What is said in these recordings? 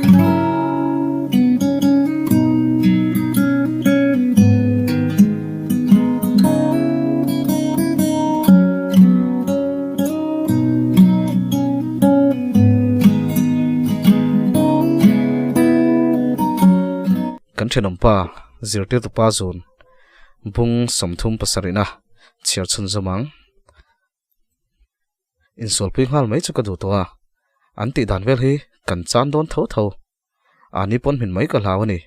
Kan thenawmpa zirtirtu pa zun bung 37 na chhiar chhun zawm ang. Insualpui nghal mai chu ka duh tawh a, an tih dan vel hi kan chan dawn tho tho. Ani pawn hmin mai ka hlau a ni.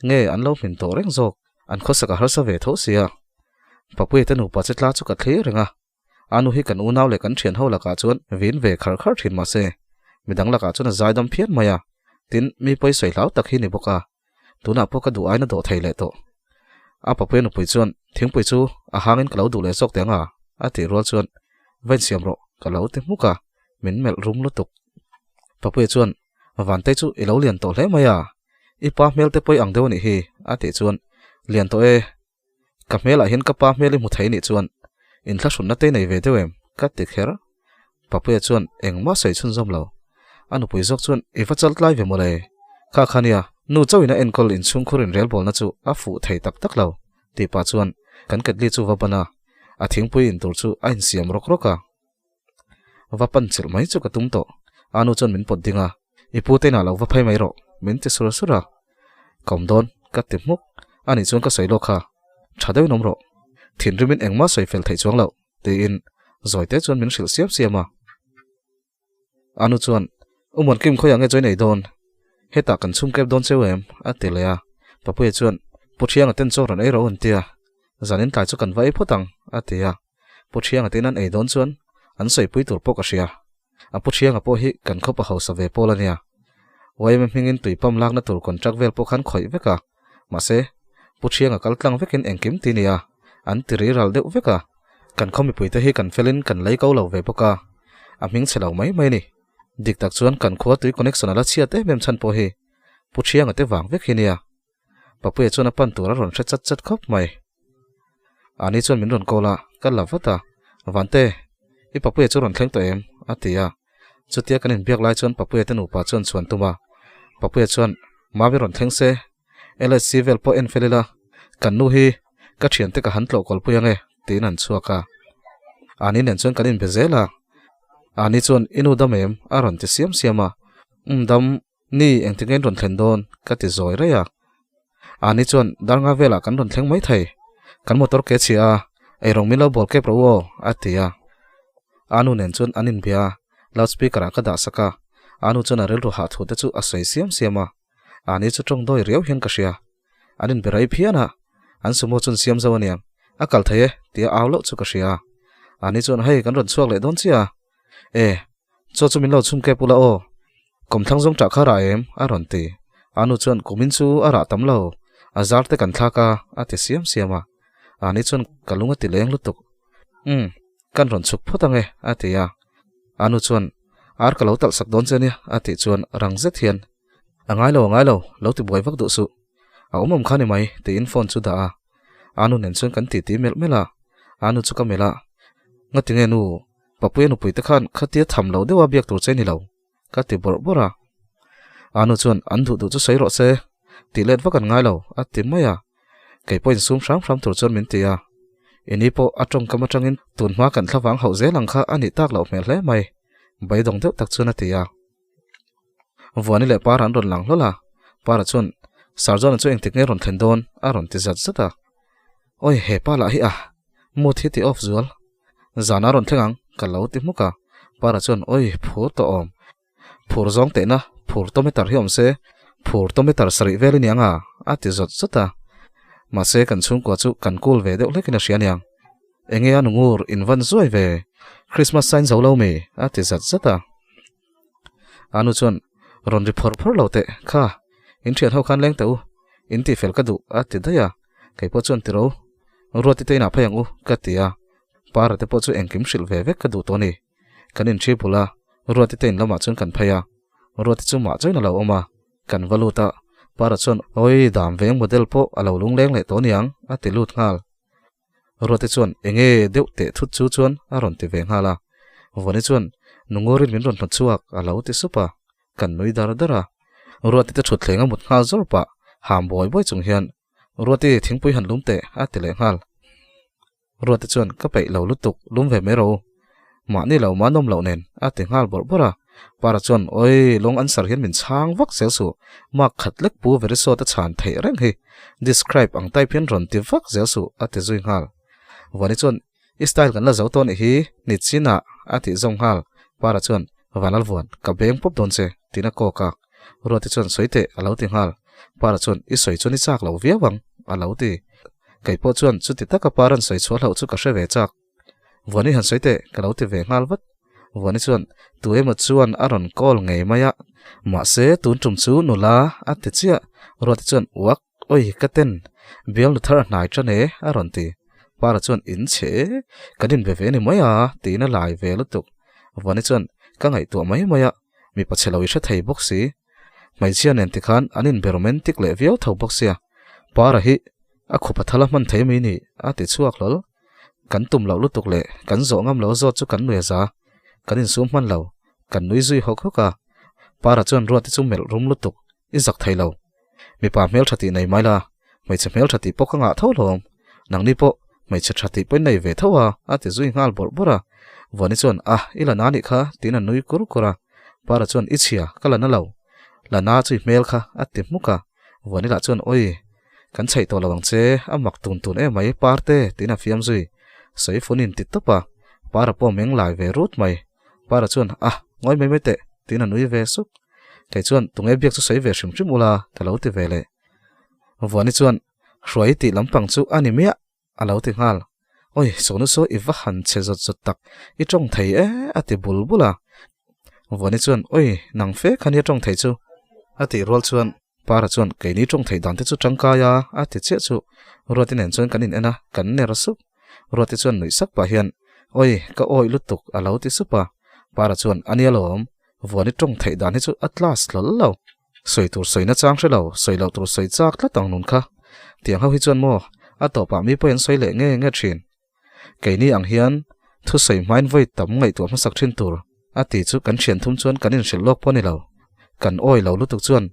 Nge an lo hmin tawh reng zawk, an khawsak a harsa ve tho sia. Papuia te nupa che tla chu ka thlir reng a, anu hi kan unau leh kan thian ho lakah chuan vin ve khar khar thin mahse, midang lakah chuan a zaidam phian mai a, tin mi pawi sawi hlau tak hi ni bawk a. Tunah pawh ka duh aina dawh thei leh tawh. A papuia nupui chuan thingpui chu a hangin ka lo duh leh zawk teh ang a, a tih rual chuan va insiam rawh ka lo ti hmuk a, min melh rum lutuk. Papuia chuan Vantei chu i lo lian tawh hle mai a, i pa hmel te pawi ang deuh a nih hi a tih chuan lian tawh e, ka hmelah hian ka pa hmel i hmu thei nih chuan inthlahrunna te i nei ve deuh em ka ti kher. Papuia chuan engmah sawi chhunzawm lo. A nupui zawk chuan i va chal tlai ve mawle. Kha kha nia, nu chauhin a enkawl inchhungkhur inrelbawlna chu a fuh thei tak tak lo tih pah chuan kan ketli chu va ban a, a thingpui in tur chu a insiam rawk rawk a. Va pan chilh mai chu ka tum tawh. A nu chuan min pawt ding a, I pu te inah lo va phei mai rawh, min ti sur sur a. Ka awm dawn, ka ti hmuk. Anih chuan ka sawi lawk kha. Tha deuhin awm rawh. Thinrimin engmah sawi fel theih chuang loh, tiin zawi te chuan min hrilh siam siam a. A nu chuan, U Muankim khawiah nge join ei dawn? Hetah kan chhum kep dawn cheu em? a ti leh a. Papuia chuan, Pu Thianga ten chaw rawn ei ro an ti a. Zanin tlai chu kan va ei phawt ang, a ti a. Pu Thianga ten an ei dawn chuan an sawipui tur pawh ka hria. A Pu Thianga pawh hi kan khawpa hausa ve pawl a nia. YMA hmingin tui pump lakna tur contract vel pawh khan khawih vek a. Mahse, Pu Thianga kal tlang vekin engkim ti nia, an ti ri ral deuh vek a. Kan khaw mipuite hi kan felin kan lei ko lo ve bawk a, a hming chhe lo mai mai a ni. Dik tak chuan kan khua tui connection a la chhiat em em chhan pawh hi Pu Thianga te vang vek hi nia. Papuia chuan a pan tur a rawn hre chat chat khawp mai. Ani chuan min rawn call a, ka la vat a, Vante, i Papuia chu rawn thleng tawh em? a ti a. Chutia kan inbiak lai chuan Papuia te nupa chuan chhuan tum a, Papuia chuan, Mami rawn thleng se, LSC vel pawh en fel ila, kan nu hi ka thiante ka han tlawh kawlpui ange, tiin an chhuak a. Ani nen chuan kan inbe zel a. Ani chuan, I nu dam em? a rawn ti siam siam a. Umm dam, Ni, engtin nge in rawn thlen dawn? ka ti zawi raih a. Ani chuan, Darnga velah kan rawn thleng mai thei. Kan motor ke chhia a, eirawng min lo bawl kep rawh u aw, a ti a. Anu nen chuan an inbia a, loudspeaker ah ka dah sak a. Anu chuan a rilru hah thu te chu a sawi siam siam a. Ani chu tawng dawi riau hian ka hria. An inbe rai phian a, an sumo chuan siam zo aniang, a kal thei e, tia au loh chu ka hria a. Ani chuan, Hei, kan rawn chhuak leh dawn chiah a. E, chaw chu min lo chhum kep ula aw. Kawmthlang zawng ṭah kha rah em? a rawn ti. Anu chuan, Kumin chu a rah tam lo, a zar te kan thlak a, a ti siam siam a. Ani chuan, Ka lung a ti leng lutuk. Umm, kan rawn chhuk phawt ang e, a ti a. Anu chuan, Ar ka lo talh sak dawn che nia, a tih chuan rang zet hian, A ngai lo, a ngai lo, lo ti buai vak duh suh. A awm awm kha ni mai, tiin phone chu dah a. Anu nen chuan kan titi melh melh a. Anu chu ka melh a, Ngatinge nu, Papuia nupui te khan khatia tham lo deuha biak tur che ni lo, ka ti bawrh bawrh a. Anu chuan an duh duh chu sawi rawh se, tih let vak an ngai lo, a ti mai a. Kei pawhin sum hram hram tur chuan min ti a. Ini pawh a tawngkam atangin tun hma kan thlavang hauh zel ang kha a nih tak loh hmel hle mai, beidawng deuh tak chuan a ti a. Vuani leh Para an rawn lang hlawl a, Para chuan Sarjona chu engtik nge rawn thlen dawn a rawn ti zat zat a. Awi he pa lah hi a, mood hi ti off zual. Zan a rawn thleng ang ka lo ti hmuk a, Para chuan awi phur tawh awm. Phur zawng tehna phur tometer hi awm se, phur tometer sarih vel i ni ang a, a ti zawt zawt a. Mahse kan chhungkua chu kan cool ve deuh hlekin a hria aniang. Enge a nungur in van zuai ve, Christmas sign zo lo mi, a ti zat zat a. Anu chuan rawn ri phawr phawr lo teh kha, in thian ho khan leng teh u, in tih fel ka duh a ti daih a, kei pawh chuan tiro Ruati te inah phei ang u ka ti a, Para te pawh chu engkim hrilh ve vek ka duh tawh a ni. Kan inthi bul a, Ruati te in lamah chuan kan phei a, Ruati chu mah chuan a lo awm a, kan va lut a, Para chuan awi dam veng model pawh a lo lungleng leh tawh aniang a ti lut nghal. Ruati chuan enge deuh teh thut chu chuan a rawn ti ve nghal a. Vawni chuan Nungurin min rawn hmu chhuak a lo ti sup a, kan nui dar dar a. Ruati te thutthleng a mut nghal zawr pah ham bawi bawi chung hian Ruati thingpui han lum teh a ti leh nghal. Ruati chuan ka peih lo lutuk lum ve mai ro mahni lo mah nawm loh nen a ti nghal bawrh bawrh a. Para chuan Oi lawng answer hian min chhang vak zel suh mark khat lek pu Verisawta chhan theih reng hi describe ang type hian rawn ti vak zel suh a ti zui nghal. Vani chuan I style kan la zo tawh nih hi ni chin ah a tih zawm nghal. Para chuan Vanlalvuan ka beng pawp dawn che tiin a kawk a. Ruati chuan sawi teh a lo ti nghal. Para chuan i sawi chuan i chak lo viau ang a lo ti. Kei pawh chuan chuti taka Para'n sawi chhuah hlauh chu ka hre ve chak. Vuani han sawi teh ka lo ti ve nghal vat. Vuani chuan tu emaw chuan a rawn call ngei mai a. Mahse tun tum chu nula a ti chiah. Ruati chuan uak Oi ka ten, bial nu thar a hnai tan e a rawn ti. Para chuan in chhe e, kan inbe ve ni mai a tiin a lai ve lutuk. Vani chuan ka ngaihtuah mai mai a, mipa chhe lo i hre thei bawk si. Hmeichhia nen tikhan an inbe romantic leh viau tho bawk sia. Para hi a khup a thal a hman thei mai ni a ti chhuak hlawl. Kan tum loh lutuk leh kan zawh ngam lo zawt chu kan nui a za. Kan insum hman lo, kan nui zui hawk hawk a. Para chuan Ruati chu melh rum lutuk, i zak thei lo. Mipa hmeltha tih nei mai la, hmeichhe hmeltha tih pawh ka ngah tho hlawm. Nangni pawh hmeichhe tha tih pawhin nei ve tho a, a ti zui nghal bawrh bawrh a. Vuani chuan, Ah, i la na nih kha, tiin a nui kur kur a. Para chuan, I chhia, ka la na lo. La na chu i hmel kha, a ti hmuk a. Vuani lah chuan, Awi, kan chhaih tawh lo ang che, a mak tun tun em mai, Parte, tiin a fiam zui. Sawi funin ti tawp a. Para pawh meng lai ve rut mai. Para chuan, Ah, ngawi mai mai teh, tiin a nui ve suk. Kei chuan, Tunge biak chu sawi ve hrim hrim ula, ka lo ti ve leh. Vuani chuan, Hruai tih lampang chu a ni miah, a lo ti nghal. Awi, sawnu saw i va han chhe zawt zawt tak, i tawng thei e, a ti bul bul a. Vuani chuan, Awi, nang fe kha nia tawng thei chu, a tih rual chuan Para chuan, Keini tawng theih dan te chu tangkai a, a ti chiah chu. Ruati nen chuan kan in en a, kan ner sup. Ruati chuan nuih sak pah hian, Awi, ka awih lutuk, a lo ti sup a. Para chuan, A nia lawm, Vuani tawng theih dan hi chu a class hlawl lo. Sawi tur sawi nachang hre lo, sawi loh tur sawi chak tlat ang nun kha. Tiang ho hi chuan maw, a tawpah mi pawhin an sawi leh nge nge thin. Keini ang hian thusawi hmain vawi tam ngaihtuah hmasak thin tur a ti chu kan thian thum chuan kan inhrilh lawk pawh a ni lo. Kan awi lo lutuk chuan,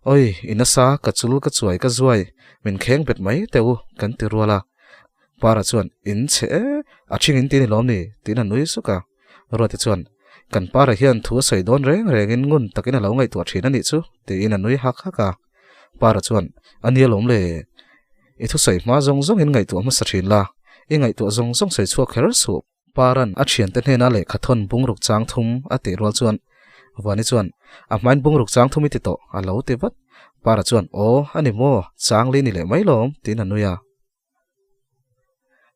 Awi, i nasa, ka chul, ka chuai, ka zuai, min kheng bet mai teh u, kan ti rual a. Para chuan, In chhe e, a thing in ti ni lawm ni? tiin a nui suk a. Ruati chuan, Kan para hian thu a sawi dawn reng rengin ngun takin a lo ngaihtuah thin a nih chu, tiin a nui hak hak a. Para chuan, A nia lawm le, i thusawi hma zawng zawngin ngaihtuah hmasa thin la, i ngaihtuah zawng zawng sawi chhuak kher suh. Paran a thiante hnena lehkha thawn bungruk chang thum a tih rual chuan Vani chuan, A hmain bungruk chang thum i ti tawh, a lo ti vat. Para chuan, Aw, a ni maw, chang li ni leh mai lawm, tiin a nui a.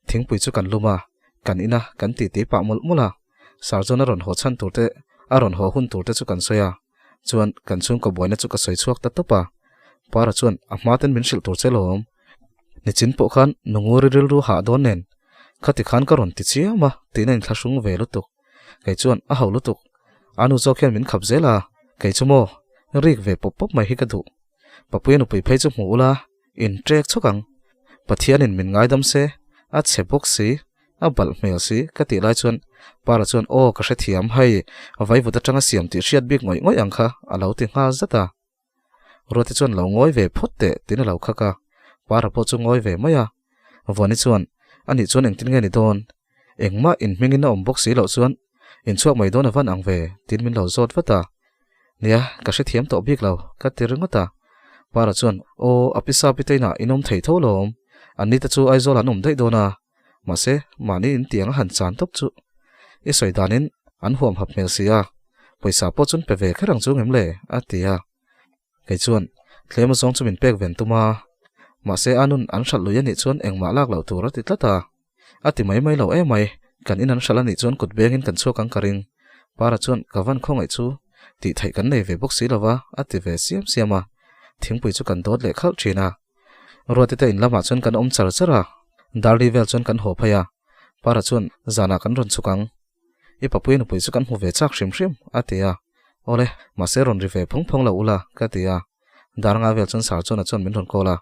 Thingpui chu kan lum a, kan in a, kan titi pah mawlh mawlh a. Sarzawn a rawn haw chhan tur te, a rawn haw hun tur te chu kan sawi a. Chuan kan chhungkaw buaina chu ka sawi chhuak ta tawp a. Para chuan a hma ten min hrilh tur che lawm. Nichin pawh khan Nunguri rilru hah dawn nen khati khan ka rawn ti chiam a tiin a inthlahrung ve lutuk. Kei chuan a ho lutuk. A nu zawk hian min khap zel a, kei chu maw rik ve pawp pawp mai hi ka duh. Papuia nupui phei chu hmu ula In trek chhawk ang. Pathianin min ngaidam se, a chhe bawk si, a balh hmel si ka tih lai chuan Para chuan aw ka hrethiam hei, vaivut atanga siam tih hriat bik ngawih ngawih ang kha a lo ti nghal zat a. Ruati chuan lo ngawi ve phawt teh tiin a lo khak a, Para pawh chu ngawi ve mai a. Vuani chuan anih chuan engtin nge ni dawn? Engmah in hmingin a awm bawk si loh chuan inchhuak mai dawn a van ang ve tiin min lo zawt vat a. Nia, ka hrethiam tawh bik lo, ka ti ringawt a. Para chuan, Aw, a pisa pitein ah in awm thei tho lawm. An ni te chu Aizawl an awm daih dawn a. Mahse, mahni in tiang a han chan tawp chu. I sawi danin an huam hap hmel si a. Pawisa pawh chun pe ve kher ang chu ngem le, a ti a. Kei chuan, Tlem azawng chu min pek ven tum a. Mahse, a nun an hralh lui a nih chuan engmah lak loh tur a ti tlat a. A ti mai mai lo em mai, kan in an hralh a nih chuan kut bengin kan chhuak ang ka ring. Para chuan ka van khawngaih chu tih theih kan nei ve bawk si lova a ti ve siam siam a, thingpui chu kan dawt leh khalh thin a. Ruati te in lamah chuan kan awm char char a, Darli vel chuan kan haw phei a, Para chuan zanah kan rawn chhuk ang. I papuia nupui chu kan hmu ve chak hrim hrim a ti a, Awle, mahse rawn ri ve phawng phawng lo ula ka ti a, Darnga vel chuan Sir John-a chuan min rawn call a,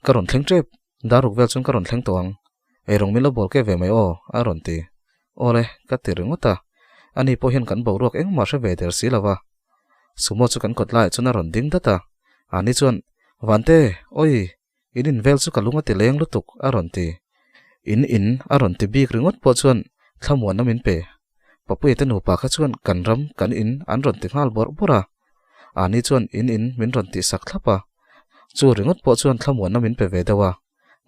ka rawn thleng tep. Daruk vel chuan ka rawn thleng tawh ang. Eirawng min lo bawl keh ve mai aw, a rawn ti. Awle, ka ti ringawt a. Ani pawh hian kan boruak engmah hre ve der si lo va. Sumo chu kan kawt laiah chuan a rawn ding dat a, ani chuan, Vante, awi, in in vel chu ka lung a ti leng lutuk, a rawn ti. In in a rawn ti bik ringawt pawh chuan thlamuanna min pe. Papuia te nupa kha chuan kan ram, kan in an rawn ti nghal bawrh bawrh a. Ani chuan in in min rawn tihsak thlap a. Chu ringawt pawh chuan thlamuanna min pe ve deuh a.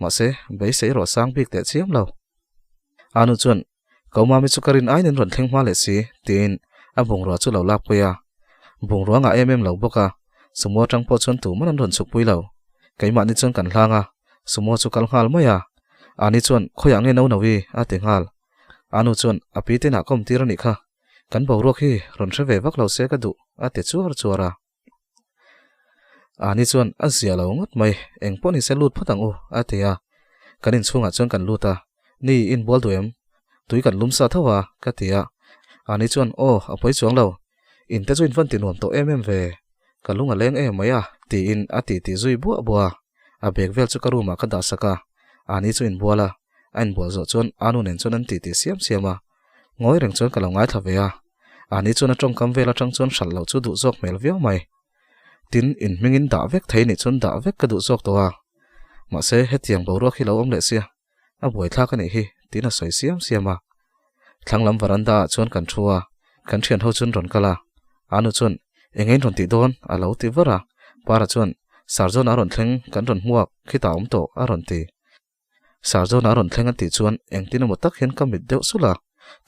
Mahse, beisei erawh sang bik teh chiam lo. Anu chuan, Ko Mami chu ka rin aiin in rawn thleng hma leh si, tiin a bungrua chu lo lakpui a. Bungrua ngah em em lo bawk a, Sumo atang pawh chuan tuman an rawn chhukpui lo. Keimahni chuan kan hlang a, Sumo chu kal nghal mai a. Ani chuan, Khawiah nge no no i? a ti nghal. Anu chuan, A pi te inah ka awm tir a nih kha. Kan boruak hi rawn hre ve vak lo se ka duh, a ti chuar chuar a. Ani chuan a zia lo ngawt mai, eng pawh ni se lut phawt ang u, a ti a. Kan inchhungah chuan kan lut a, Ni, inbual duh em? Tui kan lum sa tho a, ka ti a. Ani chuan, Aw, a pawi chuang lo. In te chu in van ti nuam tawh em em ve. Ka lung a leng em mai a, tiin a ti ti zui buah buah a. A bag vel chu ka room ah ka dah sak a. Ani chu inbual a, a inbual zawh chuan Anu nen chuan an ti ti siam siam a. Ngawi reng chuan ka lo ngaithla ve a. Ani chuan a tawngkam vel atang chuan hralh loh chu duh zawk hmel viau mai. Tin, in hmingin dah vek thei nih chuan dah vek ka duh zawk tawh a. Mahse, hetiang boruak hi lo awm leh sia, a buaithlak a nih hi, tiin a sawi siam siam a. Thlang lam varanda ah chuan kan thu a, kan thian ho chuan rawn kal a. Anu chuan, Eng ein rawn tih dawn? a lo ti var a. Para chuan, Sarzawn a rawn thleng, kan rawn hmuak, khitah a awm tawh, a rawn ti. Sarzawn a rawn thleng a tih chuan engtin emaw tak hian ka mit deuh sulh a,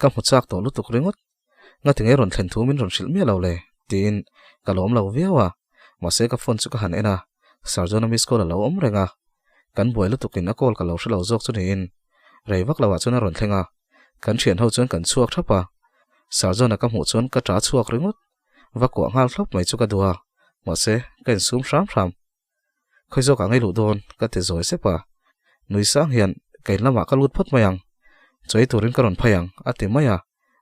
ka hmu chak tawh lutuk ringawt. Ngatinge rawn thlen thu min rawn hrilh miah lo le? tiin ka lawm lo viau a, mahse ka phone chu ka han en a, Sarzawn a miss call a lo awm reng a. Kan buai lutukin a call ka lo hre lo zawk chu niin rei vak loah chuan a rawn thleng a, kan thian ho chuan kan chhuak thap a, Sarzawn a ka hmuh chuan ka ta chhuak ringawt. Va kuah nghal thlawp mai chu ka duh a, mahse ka insum hram hram. Khawi zawk ah ngei luh dawn ka ti zawi sep a, nui sang hian ka in lamah ka lut phawt mai ang, chawi turin ka rawn phei ang a ti mai a,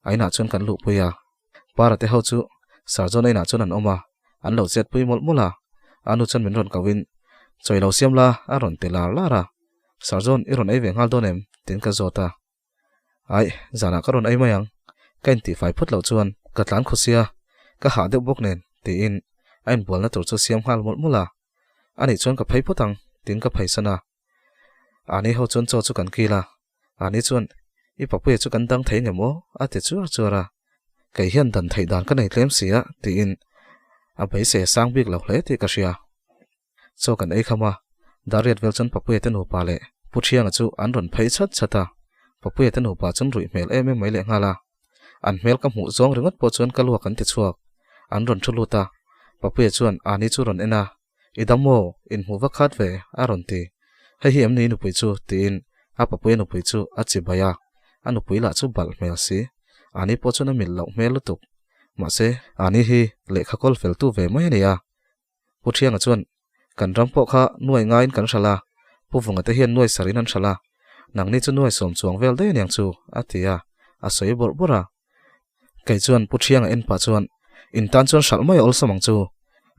a inah chuan kan luhpui a. Para te ho chu Sarzawn a inah chuan an awm a, an lo chetpui mawlh mawlh a, a nu chuan min rawn ko in chawi lo siam la a rawn ti lar lar a, Sarzawn i rawn ei ve nghal dawn em? tiin ka zawt a. Aih, zanah ka rawn ei mai ang. Ka intihfai phawt loh chuan ka tlan khaw sia, ka hah deuh bawk nen, tiin a inbualna tur chu siam nghal mawlh mawlh a. Anih chuan ka phei phawt ang, tiin ka pheisan a. Ani ho chuan chaw chu kan kil a. Ani chuan, I papuia chu kan dang thei ngem aw? a ti chuar chuar a. Kei hian dan theih dan ka nei tlem si a, tiin a beisei a sang bik lo hle tih ka hria. Chaw kan ei kham a, Dariat vel chuan Papuia te nupa leh Pu Thianga chu an rawn phei chhat chhat a, Papuia te nupa chuan ruih hmel em em mai leh nghal a. An hmel ka hmuh zawng ringawt pawh chuan ka luak an ti chhuak. An rawn thu lut a, Papuia chuan Ani chu rawn en a, I dam maw? In hmuh vak khat ve? a rawn ti. Hei hi em ni nupui chu? tiin a Papuia nupui chu a chi bai a, a nupui lah chu balh hmel si. Ani pawh chuan a milh loh hmel lutuk. Mahse, Ani hi lehkha kawl feltu ve mai a ni a, Pu Thianga chuan, Kan ram pawh kha nuai ngaiin kan hralh a, Pu Vunga te hian nuai sarin an hralh a, nangni chu nuai sawm chuang vel daih aniang chu, a ti a, a sawi bawrh bawrh a. Kei chuan Pu Thianga en pah chuan, In tan chuan hralh mai a awlsam ang chu,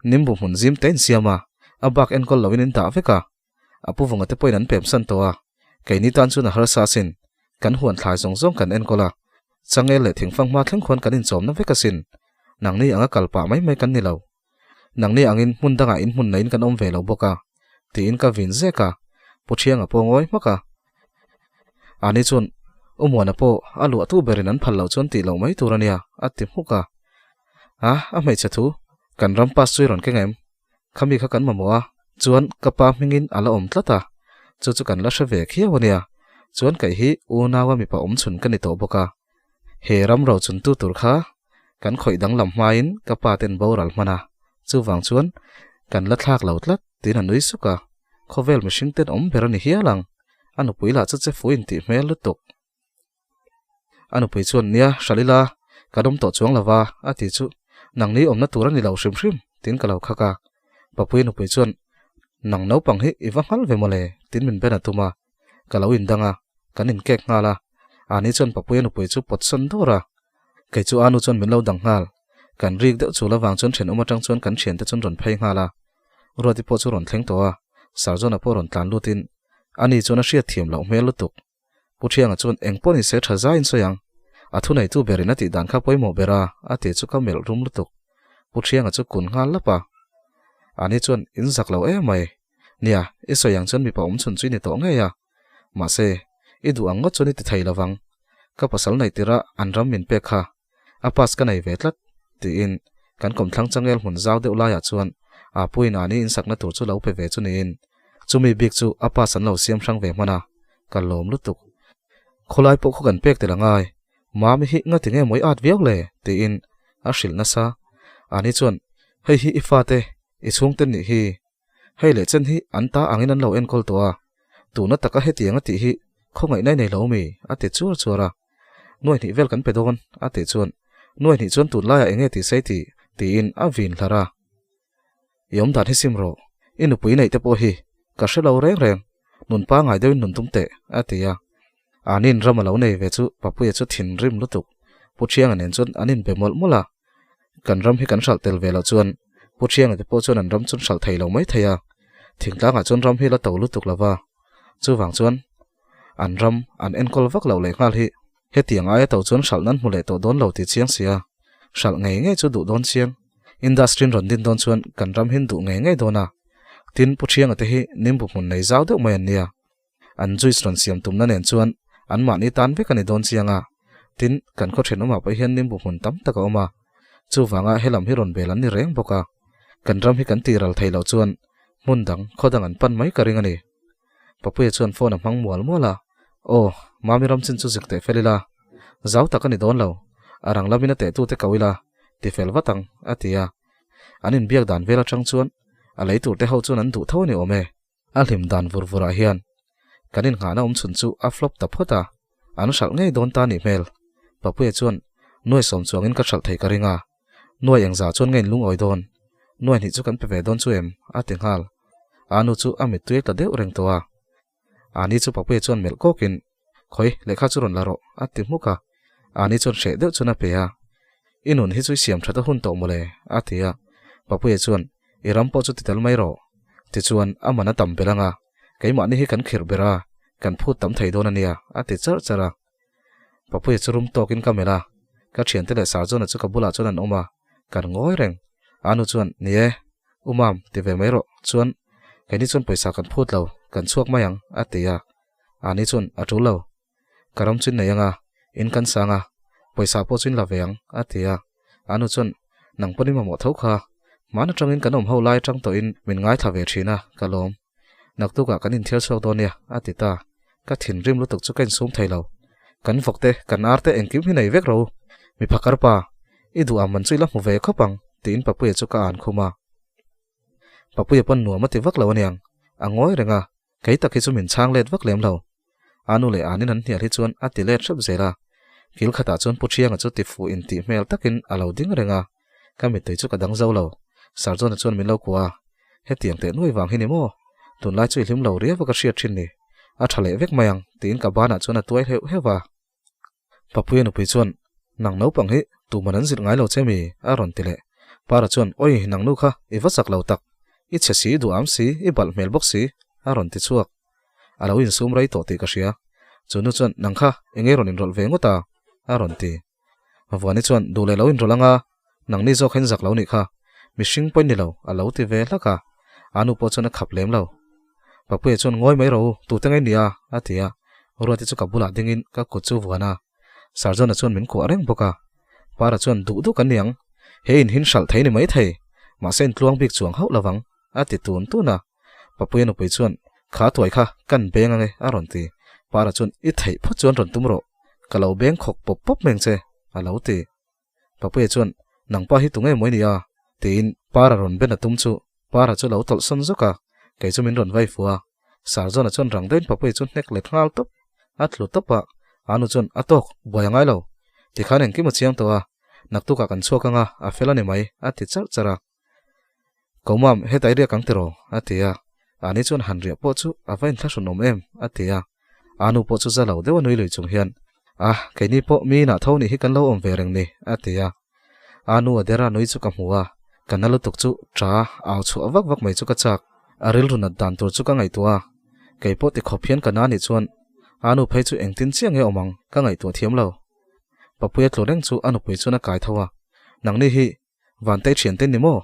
nimbu hmun zim te in siam a, a bak enkawl loin in dah vek a, a Pu Vunga te pawhin an pem san tawh a, keini tan chuan a harsa asin, kan huan thlai zawng zawng kan enkawl a, changel leh thingfang hma thleng khuan kan inchawmna vek asin, nangni anga kal pah mai mai kan ni lo. Nangni angin hmun dangah in hmun neiin kan awm ve lo bawk a, tiin ka vin zek a, Pu Thianga pawh ngawi hmak a. Ani chuan, U Muana pawh a luahtu berin an phal loh chuan tih loh mai tur a nia, a ti hmuk a. A, a hmeichhe thu, kan ram pass chu i rawn keng em? Khami kha kan mamawh a, chuan ka pa hmingin a la awm tlat a, chu chu kan la hre ve khiau a nia, chuan kei hi unaua mipa awm chhun ka ni tawh bawk a. He ram ro chuntu tur kha kan khawih danglam hmain ka pa ten boral hman a, chuvang chuan kan la thlak lo tlat tiin a nui suk a, khawvel mihring ten awm ber a ni hial ang, a nupui lah chu che fu intih hmel lutuk. A nupui chuan nia hral ila kan awm tawh chuang lova a ti chu nangni awmna tur a ni lo hrim hrim tiin ka lo khak a, Papuia nupui chuan nang naupang hi i va nghal ve mawle tiin min ben a tum a, ka lo indang a, kan inkek nghal a, ani chuan Papuia nupui chu pawt sawn dawr a, kei chu Anu chuan min lo dang nghal, kan rik deuh chul avang chuan thenawm atang chuan kan thiante chuan rawn phei nghal a, Ruati pawh chu rawn thleng tawh a, Sarjona pawh rawn tlan lutin ani chuan a hriat thiam loh hmel lutuk. Pu Thianga chuan eng pawh ni se tha zaiin sawi ang, a thuneitu berin a tih dan kha pawimawh ber a, a ti chu ka melh rum lutuk. Pu Thianga chu kun nghal lap a. Ani chuan in zak lo em mai. Nia, i sawi ang chuan mipa awm chhun chu i ni tawh ngei a. Mahse, i duh ang ngawt chuan i ti thei lo vang. Ka pasal neih tirh a an ram min pek kha. A pass ka nei ve tlat, tiin kan kawmthlang changel hmun zau deuh laiah chuan a puiin ani insakna tur chu lo pe ve chu niin chumi bik chu a pass an lo siam hrang ve hman a, ka lawm lutuk. Khawlai pawh khaw kan pek tel a ngai, Mami hi ngati nge mawi at viau le? tiin a hrilh nasa. Ani chuan, Hei hi i fate, i chhungte nih hi. Hei leh chen hi an ta angin an lo enkawl tawh a, tuna taka hetiang a tih hi khawngaih nai nei lo mi? a ti chuar chuar a. Nuai hnih vel kan pe dawn, a tih chuan, Nuai hnih chuan tunlaiah eng nge tih sei tih? tiin a vin hlar a. I awm dan hi sim rawh, i nupui neih te pawh hi ka hre lo reng reng, nun pangngai deuhin nun tum teh, a ti a. Anin ram a lo nei ve chu Papuia chu thinrim lutuk, Pu Thianga nen chuan an inbe mawlh mawlh a. Kan ram hi kan hralh tel ve loh chuan Pu Thianga te pawh chuan an ram chu an hralh thei lo mai thei a, thingtlangah chuan ram hi la to lutuk lo va, chuvang chuan an ram an enkawl vak loh leh nghal hi hetiang aia to chuan hralh nan hmu leh tawh dawn lo tih chiang sia, hralh ngei ngei chu duh dawn chiang. Industry in rawn din dawn chuan kan ram hin duh ngei ngei dawn a, tin Pu Thianga te hi nimbu hmun nei zau deuh mai an nia. An juice rawn siam tumna nen chuan anmahni tan vek a ni dawn chiang a, tin, kan khaw thenawmah pawh hian nimbu hmun tam tak a awm a, chuvanga helam hi rawn bel an ni reng bawk a, kan ram hi kan tih ral theih loh chuan hmun dang khaw dang an pan mai ka ring a ni. Papuia chuan phone a hmang mual mual a, Aw, Mami ram chin chu zik teh fel ila, zau tak a ni dawn lo, a rang lamin a tehtute ko ila, ti fel vat ang, a ti a. An inbiak dan vel atang chuan a lei turte ho chuan an duh tho a ni awm e. A hlim dan vur vurah hian kan innghahna awm chhun chu a flop ta phawt a, an hralh ngei dawn ta nih hmel. Papuia chuan nuai sawm chuangin ka hralh thei ka ring a, nuai engzah chuan nge in lungawi dawn? Nuai hnih chu kan pe ve dawn chu em? a ti nghal. Anu chu a mittui a tla deuh reng tawh a. Ani chu Papuia chuan melh kawkin, Khawi, lehkha chu rawn la rawh, a ti hmuk a. Ani chuan hreh deuh chuan a pe a. I nun hi chu i siam that a hun tawh mawle, a ti a. Papuia chuan, I ram pawh chu ti tel mai rawh. Tichuan, a man a tam ber ang a, keimahni hi kan khirh ber a, kan phut tam thei dawn a nia, a ti charh charh a. Papuia chu rum tawkin ka melh a, ka thiante leh Sarjona chu ka bulah chuan an awm a, kan ngawi reng. Anu chuan, Ni e, U Mam, ti ve mai rawh. Chuan, keini chuan pawisa kan phut lo, kan chhuak mai ang, a ti a. Ani chuan, A tul lo. Ka ram chu in nei ang a, in kan sang a, pawisa pawh chu in la ve ang, a ti a. Anu chuan, Nang pawn i mamawh tho kha. Hmaan atangin kan awm ho lai atang tawhin min ngaithla ve thin a, ka lawm. Naktukah kan inthial chhuak dawn nia, a ti ta. Ka thinrim lutuk chu ka insum thei lo. Kan vawk te, kan ar te engkim hi nei vek ro. Mi phakar pa, i duh ang man chu i la hmu ve khawp ang, tiin Papuia chu ka an khum a. Papuia pawn nuam a ti vak lo aniang, a ngawi reng a, kei tak hi chu min chhang let vak lem lo. A nu leh anin an hnial hi chuan a ti let hrep zel a. Kil khatah chuan Pu Thianga chu ti fuh intih hmel takin a lo ding reng a, ka mittui chu ka dang zo lo. Sarjona chuan min lo kuah a, Hetiang teh nuai vang hi ni maw? Tunlai chu i hlim lo riau a ka hriat thin ni. A tha leh vek mai ang, tiin ka banah chuan a tuai heuh heuh a. Papuia nupui chuan, Nang naupang hi tuman an zilh ngai lo che mi? a rawn ti leh. Para chuan, Oi, nang nu kha, i va chak lo tak. I chhe si, i duham si, i balh hmel bawk si, a rawn ti chhuak. A lo insum rei tawh tih ka hria. Chu nu chuan, Nang kha, eng nge rawn inrawlh ve ngawt a? a rawn ti. Vuani chuan, Duh leh lo inrawlh anga, nangni zawk hian zak lo nih kha. Mihring pawhin ni lo, a lo ti ve hlak a. A nu pawh chuan a khap lem lo. Papuia chuan, Ngawi mai rawh u, tute ngei nia, a ti a. Ruati chu ka bulah dingin ka kut chu vuan a. Sarjona chuan min kuah reng bawk a. Para chuan, Duh duh kan ni ang. He in hin hralh thei ni mai thei. Mahse intluang bik chuang hauh lovang, a ti tun tun a. Papuia nupui chuan, Kha tuai kha, kan beng ange, a rawn ti. Para chuan, I theih phawt chuan rawn tum rawh, ka lo beng khawk pawp pawp meng che, a lo ti. Papuia chuan, Nang pa hi tunge mawi nia? tiin Para rawn ben a tum chu Para chu lo tawlh sawn zawk a, kei chu min rawn vai fu a. Sarzawna chuan rang deuhin Papuia chu hnek let nghal tawp. A tlu tawp a, Anu chuan, A tawk, buai a ngai lo. Tikhan engkim a chiang tawh a, naktukah kan chhuak anga, a fel a ni mai, a ti charh charh a. Ko mam, heta i riak ang tiraw? a ti a. Ani chuan han riah pawh chu a va inthlahrun awm em? a ti a. A nu pawh chu za lo deuh a nui lui chung hian, A, keini pawh mi inah tho nih hi kan lo awm ve reng ni, a ti a. A nu a dera nui chu ka hmu a, ka na lutuk chu ṭa au chhuah vak vak mai chu ka chak. A rilru nat dan tur chu ka ngaihtuah a, kei pawh ti khawp hian ka na nih chuan a nu phei chu engtin chiah nge awm ang ka ngaihtuah thiam lo. Papuia tlu reng chu a nupui chuan a kai tho a, Nangni hi. Vantei thiante ni maw?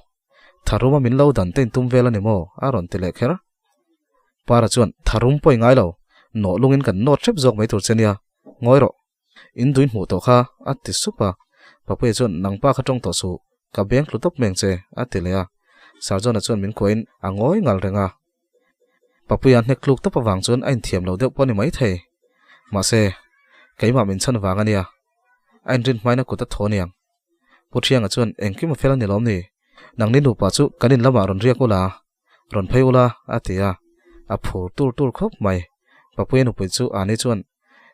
Tharuma min lo dan te in tum vel a ni maw? a rawn ti leh kher. Para chuan, Tharum pawh i ngai lo, nawh lungin kan nawt hrep zawk mai tur che nia, ngawi rawh. In duin hmuh tawh kha, a ti sup a. Papuia chuan, Nangpa kha tawng tawh suh, ka beng tlu tawp meng che, a ti leh a. Sarjona chuan min kuahin a ngawi ngal reng a. Papuia hnek tluk tawp avang chuan a inthiam lo deuh pawh a ni maithei. Mahse, keimah min chhan vang a nia. A inrin hmain a kut a thaw aniang. Pu Thianga chuan, Engkim a fel a ni lawm ni? Nangni nupa chu kan in lamah rawn riak ula, rawn phei ula, a ti a. A phur tur tur khawp mai. Papuia nupui chu Ani chuan,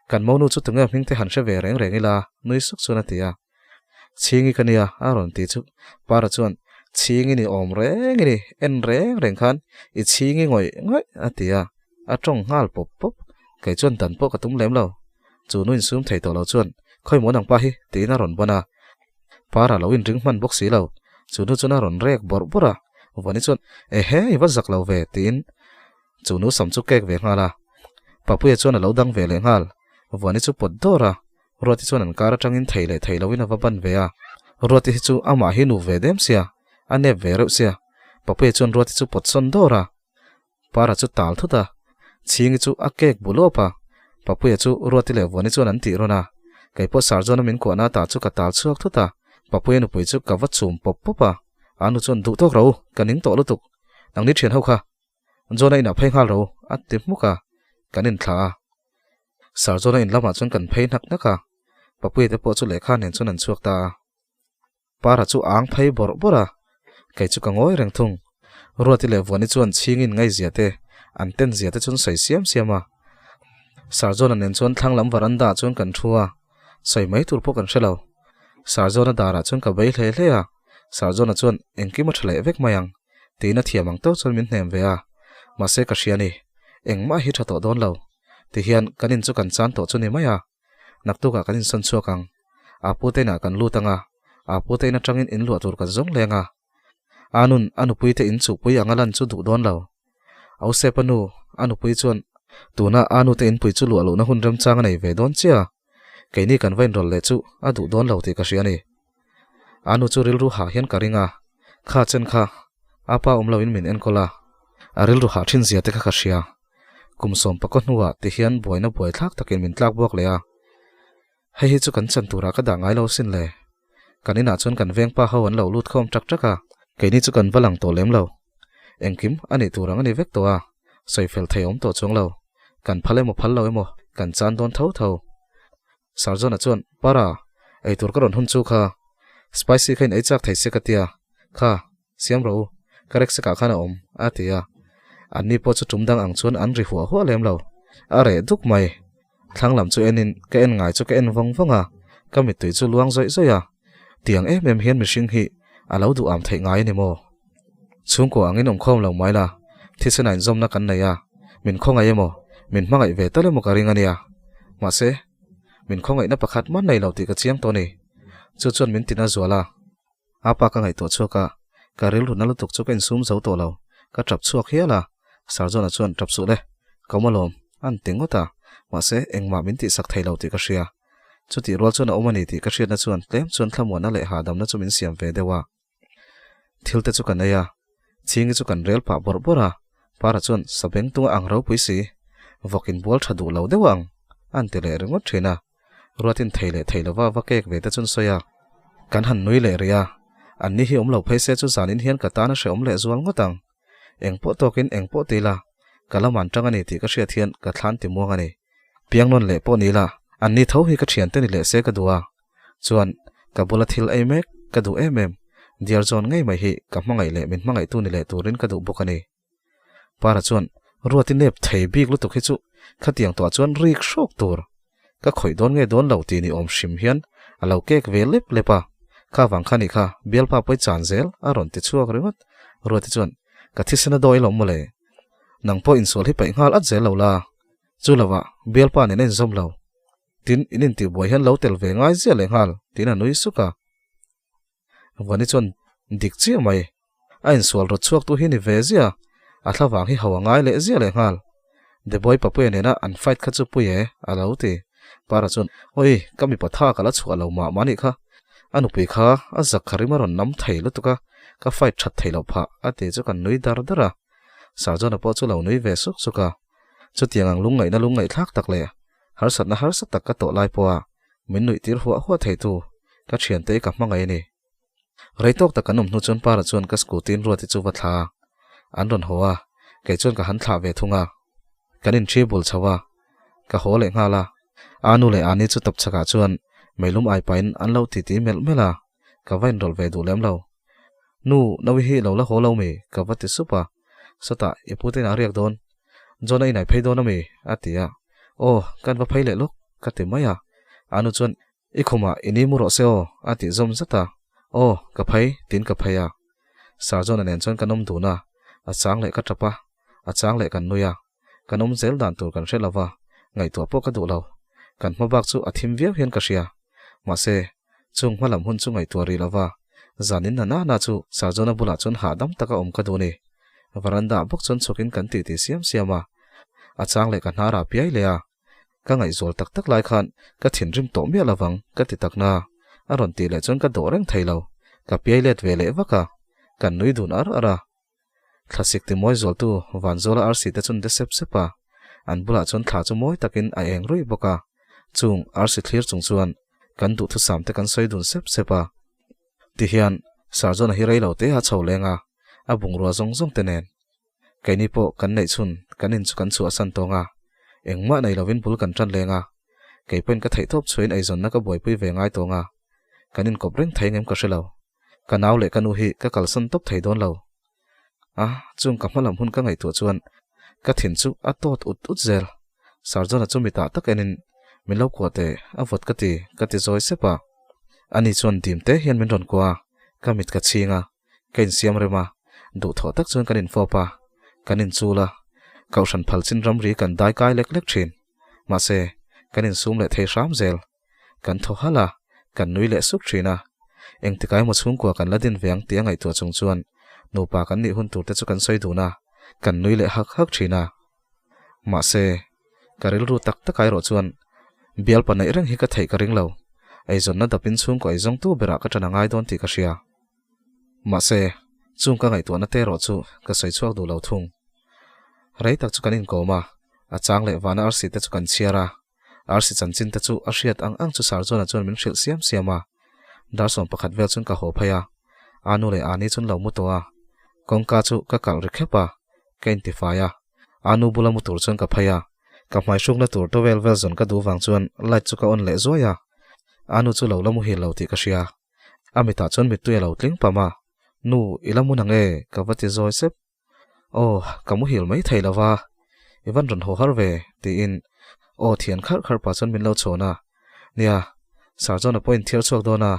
Kan monu chu tunge hming te han hre ve reng reng ila, nui suk chuan a ti a. Chhingi ka nia, a rawn ti chu. Para chuan, Chhingi ni awm reng i ni, en reng reng khan i chhingi ngawih ngawih, a ti a. A tawng nghal pawp pawp. Kei chuan dan pawh ka tum lem lo. Chu nu insum thei tawh lo chuan, Khawi maw nang pa hi? tiin a rawn ban a. Para lo inring hman bawk si lo. Chu nu chuan a rawn rek bawrh bawrh a. Vani chuan, Ehe, i va zak lo ve, tiin chu nu sam chu kek ve nghal a. Papuia chuan a lo dang ve leh nghal. Vani chu pawt dawr a. Ruati chuan an kar atangin thei leh thei loin a va ban ve a. Ruati hi chu amah hi nu ve dem sia, a nep ve reuh sia. Papuia chuan Ruati chu pawt sawn dawr a. Para chu tal thut a, Chhingi chu a kek bu lawp a, Papuia chu Ruati leh Vuani chuan an tih rawn a, keipawh Sarjona min kuahna ta chu ka tal chhuak thut a, Papuia nupui chu ka va chum pawp pawp a, a nu chuan duh tawk ro, ka ning tawh lutuk, nangni thian ho kha Jona inah phei nghal ro a ti hmuk a, kan inthlah a. Sarjona in lamah chuan kan phei hnak hnak a, Papuia te pawh chu lehkha nen chuan an chhuak ta a. Para chu a ang phei bawrh bawrh a, kei chu ka ngawi reng thung. Ruati leh Vuani chuan chhingin ngaihzia te, an ten zia te chuan sawi siam siam a. Sarjona nen chuan thlang lam varanda ah chuan kan thu a, sawi mai tur pawh kan hre lo. Sarjona darah chuan ka bei hle hle a, Sarjona chuan engkim a tha leh vek mai ang, tiin a thiam ang tawk chuan min hnem ve a. Mahse ka hria ni, engmah hi tha tawh dawn lo. Tihian kan in chu kan chan tawh chu ni mai a. Naktukah kan insawn chhuak ang. A pute inah kan lut ang a, a pute in atangin in luah tur kan zawng leng a. A nun a nupui te in chuhpui anga lan chu duh dawn lo. Ausepa nu, a nupui chuan tuna a nute inpui chu luah lohna hun remchang a nei ve dawn chiah a, keini kan va inrawlh leh chu a duh dawn lo tih ka hria a ni. A nu chu rilru hah hian ka ring a, kha chen kha a pa awm loin min enkawl a, a rilru hah thin zia te kha ka hria. Kum sawm pakaw hnuah ti hian buaina buaithlak takin min tlak buak leh a, hei hi chu kan chan turah ka dah ngai lo sin le. Kan inah chuan kan vengpa ho an lo lut khawm tak tak a, keini chu kan va lang tawh lem lo. Engkim a nih tur ang a ni vek tawh a, sawi fel thei awm tawh chuang lo. Kan phal emaw phal lo emaw kan chan dawn tho tho. Sarjona chuan, Para, eitur ka rawn hun chu kha. Spicy kha in ei chak thei se ka tia. Kha, Siam rawh u, ka rek sekah khan a awm, a ti a. Anni pawh chu tum dang ang chuan an ri huah huah lem lo. A reh duk mai. Thlang lam chu enin ka en ngai chu ka en vawng vawng a, ka mittui chu luang zawih zawih a. Tiang em em hian mihring hi a lo duh am theih ngai a ni maw? Chhungkua angin awmkhawm lo mai la, thisen a inzawmna kan nei a, min khawngaih emaw, min hmangaih ve tal emaw ka ring a nia. Mahse, min khawngaihna pakhat man nei lo tih ka chiang tawh a ni. Chu chuan min tina zual a. A pa ka ngaihtuah chhuak a, ka rilru na lutuk chu ka insum zo tawh lo, ka tap chhuak hial a, Sarjona chuan tap suh le, ka awm alawm, a ni ti ngawt a, mahse engmah min tihsak thei lo tih ka hria. Chutih rual chuan a awm a ni tih ka hriatna chuan tlem chuan thlamuanna leh hahdamna chu min siam ve deuh a. Thil te chu kan ei a, Chhingi chu kan rel pah bawrh bawrh a, Para chuan sabeng tunga ang ropui si, vawk inbual tha duh lo deuh ang, a ni ti leh ringawt thin a. Ruatin thei leh thei lova va kek ve te chuan sawi a, kan han nui leh rih a, anni hi awm lo phei se chu zanin hian ka tan a hrehawm leh zual ngawt ang. Eng pawh tawkin eng pawh ti la, ka la man tang a ni tih ka hriat hian ka thlan ti muang a ni. Piang nawn leh pawh ni la, anni tho hi ka thiante ni leh se ka duh a, chuan ka bula thil ei mek ka duh em em, diar zawn ngei mai hi ka hmangaih leh min hmangaihtu ni leh turin ka duh bawk a ni. Para chuan, Ruati nep thei bik lutuk hi chu khatiang tawh chuan rik hrawk tur. Ka khawih dawn nge dawn lo tih ni awm hrim hian a lo kek ve lep lep a. Kha vang kha ni kha, bialpa pawi chan zel a rawn ti chhuak ringawt. Ruati chuan, Ka thisen a dawi lawm mawle. Nang pawh insual hi paih nghal at zel lo la. Chu lovah, bialpa nen a inzawm lo. Tin, in intihbuai hian lo tel ve ngai ziah leh nghal, tiin a nui suk a. Vani chuan dik chiah mai. A insual rawt chhuak tu hi ni ve ziah a, a thla vang hi ho a ngai leh ziah leh nghal. Deboy Papuia nena an fight kha chu pui e, a lo ti. Para chuan, Oi, ka mipa tha ka la chhuah lo mah mah nih kha. A nupui kha a zak kha rim a rawn nam thei lutuk a, ka fight that thei loh phah a ti chu kan nui dar dar a. Sarjona pawh chu lo nui ve suk suk a. Chutiang ang lungngaihna lungngaihthlak tak leh harsatna harsa tak ka tawh lai pawha min nuih tir huah huah theitu ka thiante hi ka hmangaih a ni. Rei tawk tak kan awm hnu chuan Para chuan ka scooty in Ruati chu va thla a, an rawn haw a, kei chuan ka han thlah ve thung a. Kan inṭhi bul chho a, ka haw leh nghal a. Anu leh Ani chu tawp chhakah chuan meilum ai pahin an lo titi melh melh a, ka va inrawlh ve duh lem lo. Nu, Nawi hi lo la haw lo mi? ka va ti sup a. Sawtah, i pute inah a riak dawn. John a inai phei dawn a mi? a ti a. Aw, kan va phei leh lawk, ka ti mai a. Anu chuan, I khumah i ni mu rawh se aw, a tih zawm zat a. Aw, ka phei, tiin ka phei a. Sir John-a nen chuan kan awm dun a, a chang leh ka tap a, a chang leh kan nui a. Kan awm zel dan tur kan hre lo va, ngaihtuah pawh ka duh lo. Kan hma bak chu a thim viau hian ka hria. Mahse, chung hma lam hun chu ngaihtuah rih lo va, zanin na na na chu Sir John-a bulah chuan hahdam taka awm ka duh a ni. Veranda-ah bawk chuan chhukin kan titi siam siam a, a chang leh ka hnar ah piai leh a. Ka ngaihzual tak tak lai khan ka thinrim tawh miah lovang ka ti tak na, a rawn tih leh chuan ka dawh reng thei lo, ka piai let ve leh vak a, kan nui dun ar ar a. Thlasik ti mawi zualtu Vanzuala arsi te chun de sep sep a, an bulah chuan thla chu mawi takin a eng ruih bawk a, chung arsi thlir chung chuan kan duhthusam te kan sawi dun sep sep a. Tihian Sarjona hi rei lo te a chho leng a, a bungrua zawng zawng te nen. Keini pawh kan neih chhun kan in chu kan chhuahsan tawng a, engmah nei lovin bul kan tan leng a, kei pawhin ka theihtawp chhuahin eizawnna ka buaipui ve ngai tawng a, kan inkawp reng thei ngem ka hre lo. Ka nau leh ka nu hi ka kalsan tawp thei dawn lo. A, chung ka hmalam hun ka ngaihtuah chuan ka thin chu a tawt ut ut zel. Sarjona chu mitah tak enin min lo kuah teh, a vawt ka ti, ka ti zawi sep a. Ani chuan dim te hian min rawn kuah a, ka mit ka chhing a. Ka insiam rem a, duhthawh tak chuan kan infawp a, kan inchul a, Kohhran phal chin ramri kan dai kai lek lek thin. Mahse, kan insum leh thei hram zel. Kan thaw halh a, kan nui leh suk thin a. Engtikai emaw chhungkua kan la din ve ang tih a ngaihtuah chung chuan nupa kan nih hun tur te chu kan sawi dun a, kan nui leh hak hak thin a. Mahse, ka rilru tak tak erawh chuan bialpa neih reng hi ka theih ka ring lo. Eizawnna dapin chhungkaw eizawngtu berah ka ṭan a ngai dawn tih ka hria. Mahse, chung ka ngaihtuahna te erawh chu ka sawi chhuak duh lo thung. Rei tak chu kan inkawm a, a chang leh vana arsi te chu kan chhiar a, arsi chanchin te chu a hriat ang ang chu Sarjona chuan min hrilh siam siam a. Dar 11 vel chuan ka haw phei a, Anu leh Ani chuan lo mu tawh a, kawngka chu ka kalh ri khep a, ka intifai a, Anu bula mu tur chuan ka phei a, ka hmai hrukna tur towel vel zawn ka duh vang chuan light chu ka on leh zuai a, Anu chu lo la muhil lo tih ka hria. A mitah chuan mittui a lo tling pam a, Nu, i la mun ang e, ka va ti zawi sep. Aw, ka muhil mai thei lo va, i van rawn haw har ve, tiin aw thian kharh kharh pah chuan min lo chhawn a. Nia, Sarjona pawh in thiar chhuak dawn a,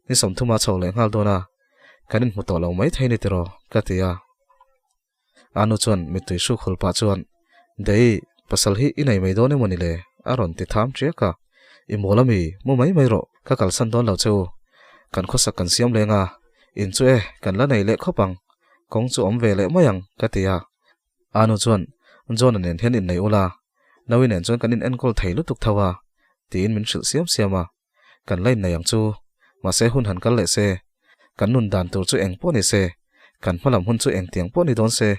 ni 30 a chho leh nghal dawn a, kan inhmu tawh lo mai thei ni tiraw, ka ti a. Anu chuan mittui hruk hul pah chuan, Dei, pasal hi i nei mai dawn emaw ni le? a rawn ti tham ṭiak a. I mawl ami, mu mai mai rawh, ka kalsan dawn lo che u. Kan khawsak kan siam leng a, in chu e, kan la nei leh khawp ang. Kawng chu awm ve leh mai ang, ka ti a. Anu chuan, John-a nen hian innei ula, Naui nen chuan kan inenkawl thei lutuk tho a, tiin min hrilh siam siam a. Kan la innei ang chu. Mahse hun han kal leh se. Kan nun dan tur chu eng pawh ni se. Kan hmalam hun chu engtiang pawh ni dawn se.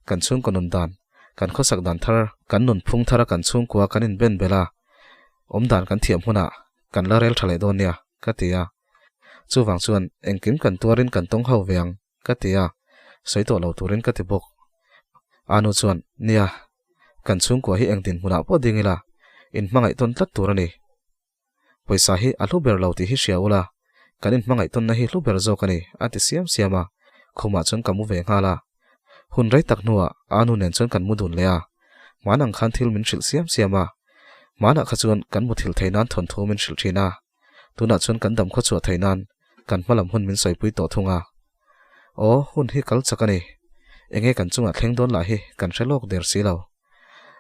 Kan chhungkaw nun dan, kan khawsak dan thar, kan nun phung thara kan chhungkua kan inben bel a, awm dan kan thiam hunah kan la rel tha leh dawn nia, ka ti a. Chuvang chuan engkim kan tuarin kan tawng ho ve ang, ka ti a. Sawi tawh lo turin ka ti bawk. Anu chuan, Nia, kan chhungkua hi eng dinhmunah pawh ding ila, inhmangaih tawn tlat tur a ni. Pawisa hi a hlu ber lo tih hi hria ula, kan inhmangaih tawnna hi hlu ber zawk a ni, a ti siam siam a, khumah chuan ka mu ve nghal a. Hun rei tak hnuah Anu nen chuan kan mu dun leh a, hman ang khan thil min hrilh siam siam a, hmanah kha chuan kan muthilh thei nan thawnthu min hrilh thin a, tunah chuan kan dam khawchhuah thei nan kan hmalam hun min sawipui tawh thung a. Aw, hun hi kal chak a ni. Enge kan chungah thleng dawn lah hi kan hre lawk der si lo.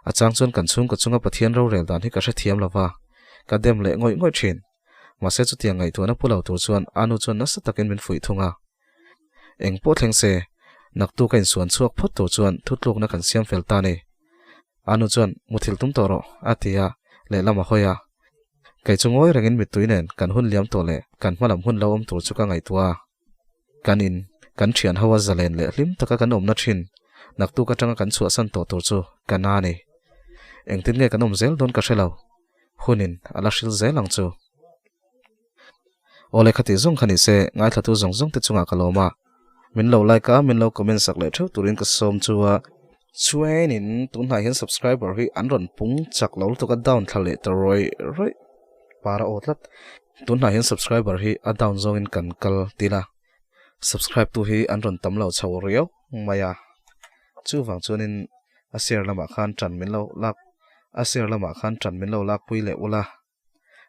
A chang chuan kan chhungkaw chunga Pathian rorel dan hi ka hrethiam lo va, ka dem leh ngawih ngawih thin. Mahse chutiang ngaihtuahna pu lo tur chuan Anu chuan nasa takin min fuih thung a. Eng pawh thleng se, naktu ka insuan chhuak phawt tur chuan thutlukna kan siam fel ta ni. Anu chuan, Muthilh tum tawh rawh, a ti a, lehlam a hawi a. Kei chu ngawi rengin mittui nen kan hun liam tawh leh kan hmalam hun lo awm tur chu ka ngaihtuah a. Kan in, kan thian ho a zalen leh hlim taka kan awmna thin, naktuk atanga kan chhuahsan tawh tur chu ka na ni. Engtin nge kan awm zel dawn ka hre lo. Hunin a la hril zel ang chu. Awle khati zawng kha ni se, ngaithlatu zawng zawng te chungah ka lawm a. Min lo like a, min lo comment sak leh theuh turin ka sawm chu a. Chuanin tunhnai hian subscriber hi an rawn pung chak lo lutuk a down thla leh ta rawih rawih par a aw tlat. Tunhnai hian subscriber hi a down zawngin kan kal til a, subscribe tu hi an rawn tam lo chho riau mai a. Chuvang chuanin a share lamah khan tan min lo lak a share lamah khan tan min lo lakpui leh ula.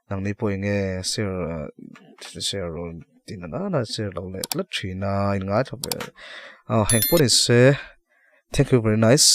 Nangni pawh enge share share rawn ti na nana share lo leh tlat thin a in ngaithla ve a heng pawh ni se thank you very nice.